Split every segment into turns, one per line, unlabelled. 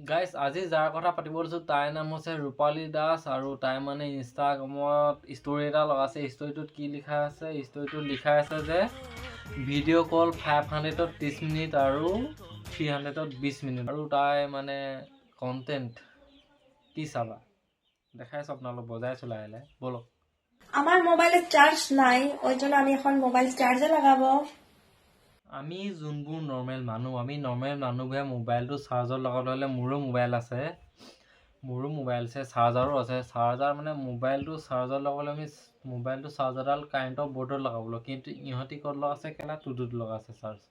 Guys, আজি যাৰ কথা পাতিব লৈছোঁ তাইৰ নাম হৈছে ৰূপালী দাস আৰু তাই মানে ইনষ্টাগ্ৰামত ষ্টৰি এটা লগাইছে। ষ্টৰিটোত কি লিখা আছে? ষ্টৰিটোত লিখা আছে যে ভিডিঅ' কল 500ত 30 মিনিট আৰু 300ত 20 মিনিট। আৰু তাই মানে কণ্টেণ্ট কি চাবা, দেখাইছোঁ আপোনালোক, বজাইছোঁ লাহে লাহে, ব'লক।
আমার মোবাইলে চার্জ নাই, ওই জন্য আমি এখন মোবাইল চার্জে লাগাবো।
আমি যোনবোৰ নৰ্মেল মানুহ, আমি নৰ্মেল মানুহবোৰে মোবাইলটো চাৰ্জত লগাবলৈ হ'লে, মোৰো মোবাইল আছে, মোৰো মোবাইল আছে, চাৰ্জাৰো আছে। চাৰ্জাৰ মানে মোবাইলটো চাৰ্জত লগাবলৈ আমি মোবাইলটো চাৰ্জাৰডাল কাৰেণ্টৰ বৰ্ডত লগাব লাগিব। কিন্তু ইহঁতি ক'ত লগাইছে কেলা? টুটুত লগাইছে চাৰ্জ।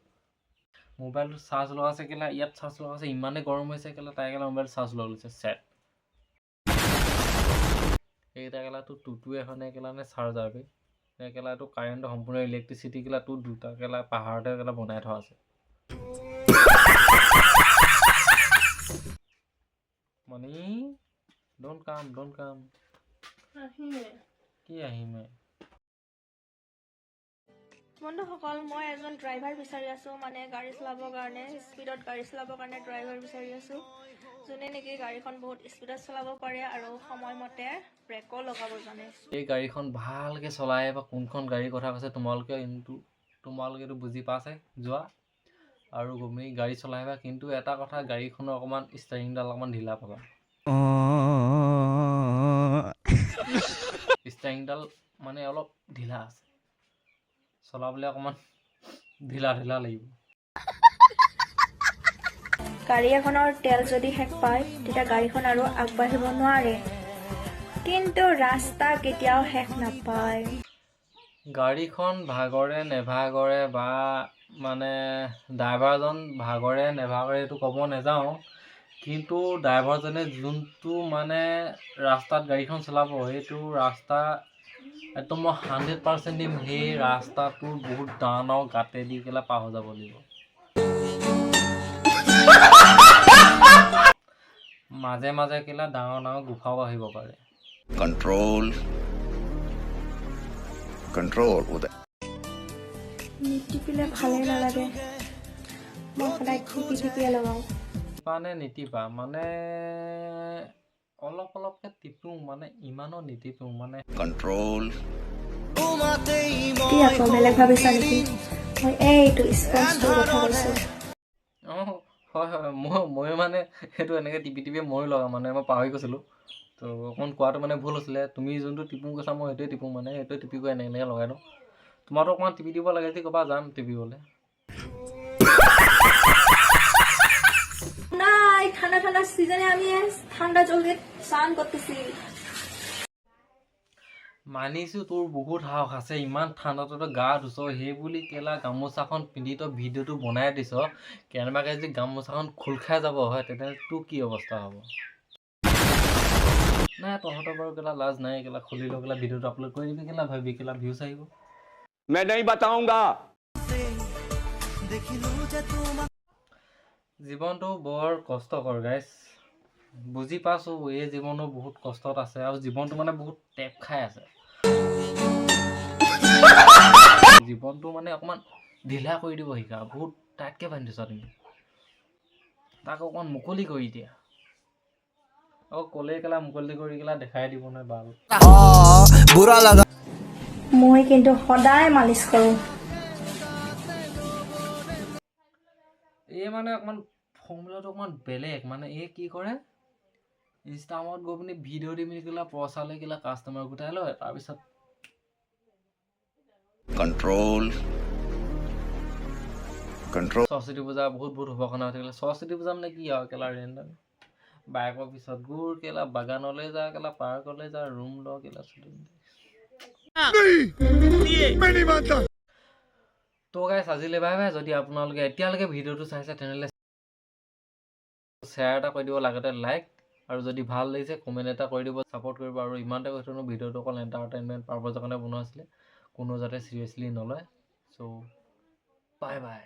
মোবাইলটো চাৰ্জ লগাইছে কেলা, ইয়াত চাৰ্জ লগাইছে। ইমানেই গৰম হৈছে কেলা, তাই কেলা মোবাইল চাৰ্জ লগাই লৈছে। চেট এইকেইটা কেলা তোৰ টুটু এখনে কেলা নে চাৰ্জাৰ বে নে কেলা? এইটো কাৰেণ্টৰ সম্পূৰ্ণ ইলেক্ট্ৰিচিটি কেলা। তোৰ দুটা কেলা পাহাৰতে কেলা বনাই থোৱা আছে। মণি, don't come, don't come. কি আহিমে?
বন্ধুসকল, মই এজন ড্ৰাইভাৰ বিচাৰি আছো, মানে গাড়ী চলাবৰ কাৰণে, স্পীডত গাড়ী চলাবৰ কাৰণে ড্ৰাইভাৰ বিচাৰি আছো, যোনে নেকি গাড়ীখন বহুত স্পীডত চলাব পাৰে আৰু সময়মতে ব্ৰেকো লগাব জানে।
এই গাড়ীখন ভালকৈ চলাই বা কোনখন গাড়ীৰ কথা কৈছে তোমালোকে, কিন্তু তোমালোকেতো বুজি পাইছে যোৱা আৰু গমি গাড়ী চলাই আহিবা। কিন্তু এটা কথা, গাড়ীখনৰ অকণমান ষ্টাৰিংডাল অকণমান ঢিলা পাবা। ষ্টাৰিংডাল মানে অলপ ঢিলা আছে, চলাবলৈ অকণমান ঢিলা ঢিলা লাগিব।
গাড়ী এখনৰ তেল যদি শেষ পায়, তেতিয়া গাড়ীখন আৰু আগবাঢ়িব নোৱাৰে, কিন্তু ৰাস্তা কেতিয়াও শেষ নাপায়।
গাড়ীখন ভাগৰে নেভাগৰে বা মানে ড্ৰাইভাৰজন ভাগৰে নেভাগৰে এইটো ক'ব নাযাওঁ, কিন্তু ড্ৰাইভাৰজনে যোনটো মানে ৰাস্তাত গাড়ীখন চলাব, সেইটো ৰাস্তা একদম মই 100% দিম, সেই ৰাস্তাটোৰ বহুত ডাঙৰ ডাঙৰ গাঁতেদি কেলা পাৰ হৈ যাব লাগিব। মাজে মাজে কেলা ডাঙৰ ডাঙৰ গুফাও আহিব পাৰে।
Control, control Uday.
নিটিপিলে ভালেই নালাগে, মই সদায় টিপি টিপিয়ে লগাওঁ।
টিপা নে নিটিপা? মানে অলপ অলপকৈ টিপো, মানে ইমানো নিটিপো মানে।
Control.
কি আকৌ বেলেগ ভাবিছা নেকি? মই এইটো স্পঞ্জটোৰ কথা কৈছোঁ।
অঁ, হয় হয়, ময়ো মানে সেইটো এনেকৈ টিপি টিপি ময়ো লগাওঁ, মানে মই পাহৰি গৈছিলোঁ তো অকণমান কোৱাটো মানে ভুল হৈছিলে। তুমি যোনটো টিপো কৈছা, মই সেইটোৱে টিপো, মানে সেইটোৱে টিপি কৰি এনেকৈ এনেকৈ লগাই দিওঁ। তোমাৰতো অকণমান টিপি দিব লাগে যদি ক'বা, যাম টিপিবলৈ।
না, এই ঠান্ডা ঠান্ডা সিজনে আমি ঠান্ডা জল দিয়ে স্নান করতেছি।
মানিছোঁ, তোৰ বহুত সাহস আছে, ইমান ঠাণ্ডাতে তই গা ধুইছ। সেই বুলি কেলা গামোচাখন পিন্ধি তই ভিডিঅ'টো বনাই দিছ। কেনেবাকৈ যদি গামোচাখন খোল খাই যাব হয়, তেনেহ'লে তোৰ কি অৱস্থা হ'ব? নাই, তহঁতৰ বাৰু কেলা লাজ নাই কেলা, খুলি লৈ কেলা ভিডিঅ'টো আপলোড কৰি দিবি কেলা, ভাবি কেলা ভিউজ আহিব।
मैं नहीं बताऊंगा।
জীৱনটো বৰ কষ্টকৰ গাইজ, বুজি পাইছোঁ। এই জীৱনো বহুত কষ্টত আছে আৰু জীৱনটো মানে বহুত টেপ খাই আছে। জীৱনটো মানে অকণমান ঢিলা কৰি দিব শিকা। বহুত টাইটকৈ বান্ধি থৈছা তুমি তাক, অকণমান মুকলি কৰি দিয়া। আকৌ ক'লে কেলা মুকলি কৰি কেলা দেখাই দিব নহয় বাল।
মই কিন্তু সদায় মালিচ কৰোঁ।
এই মানে অকণমান ফৰ্মুলাটো অকণমান বেলেগ। মানে এই কি কৰে, ইনষ্টাগ্ৰামত গৈ পিনি ভিডিঅ' দি পিনি কেলা পইচা লৈ কেলা কাষ্টমাৰ গোটাই লয়, তাৰপিছত
Control, control.
Saraswati পূজা বহুত বহুত শুভকামনা থাকিলে। সৰস্বতী পূজা মানে কি আৰু কেলা, ৰেণ্ডম বাইকৰ পিছত ঘূৰ কেলা, বাগানলৈ যা কেলা, পাৰ্কলৈ যা, ৰুম ল কেলা, চলি। তো গাইছ, আজিলৈ বাই বাই। যদি আপোনালোকে এতিয়ালৈকে ভিডিঅ'টো চাইছে, তেনেহ'লে শ্বেয়াৰ এটা কৰি দিব, লগতে লাইক, আৰু যদি ভাল লাগিছে কমেণ্ট এটা কৰি দিব, ছাপৰ্ট কৰিব। আৰু ইমানতে কৈ থওঁ, ভিডিঅ'টো অকল এণ্টাৰটেইনমেণ্ট পাৰ্পাজৰ কাৰণে বনোৱা হৈছিলে, কোনো যাতে চিৰিয়াছলি নলয়। চ' বাই বাই।